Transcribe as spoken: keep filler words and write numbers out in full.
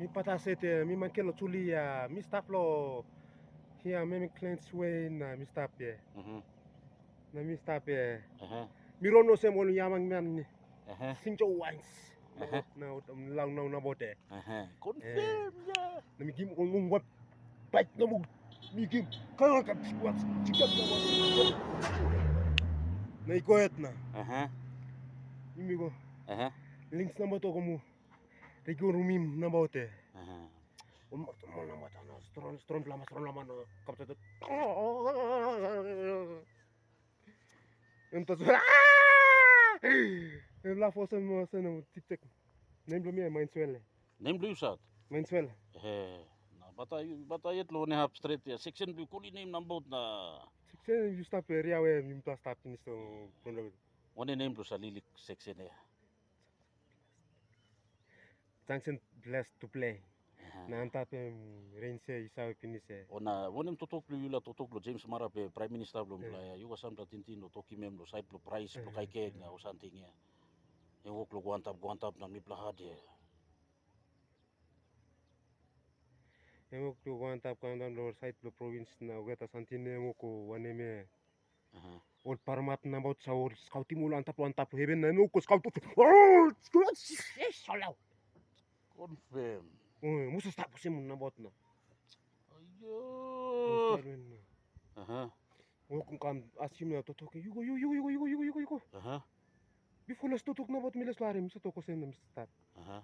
Mi pata sete, mi mangke lo Julia, mi stap lo. Hia, mi mi cleanse way na, mi stap ye. Mhm. Na mi stap ye. Aha. Mi ron no sem olu yamang man ni. Aha. Singjo wines. Aha. Na, na, na, na bote. Aha. Confirm ya. Na mi gim ko mung wat. Baik na mu. Mi gim. Kau ka wat. Cikap na wat. Na iko et na. Aha. Imi ko. Aha. Links na boto ko mu. Rigi rumim na bote. Aha. Umar tu mona mata na stron stron lama stron lama na kapta tu. Em tu. Em la fosa mo sa na tik tek. Nem blo mi main swell. Nem blo yu sat. Main swell. He. Na bata bata yet lo ne hap straight ya. Section blo kuli nem nam bot na. Section yu stap area we mi pla stap ini so. One nem blo sa lilik section ya. Junction bless to play. Aha. Na anta pe rain se isa pinise. Ona wonem totok lu yula totok lo James Mara pe Prime Minister lo. Eh. Mula ya yuga san pla tintin lo toki mem lo side lo price lo. Eh, kaike eh. Na osanting ya. Yang wok lo guantap guantap na mi pla hade. Yang wok lo guantap guantap lo side lo province na ugeta santine yang wok ko waneme. Aha. Ol parmat na baut sa ol scouting ol antap antap heben na no ko scout. Oh, salau. Confirm. Oh, musa stap sem na baut na. Ayo. Aha. Oh, kun kam asim na totoke. Yugo yugo yugo yugo yugo yugo yugo. Aha. Before las totok na baut miles lare musa toko sen na start. Aha.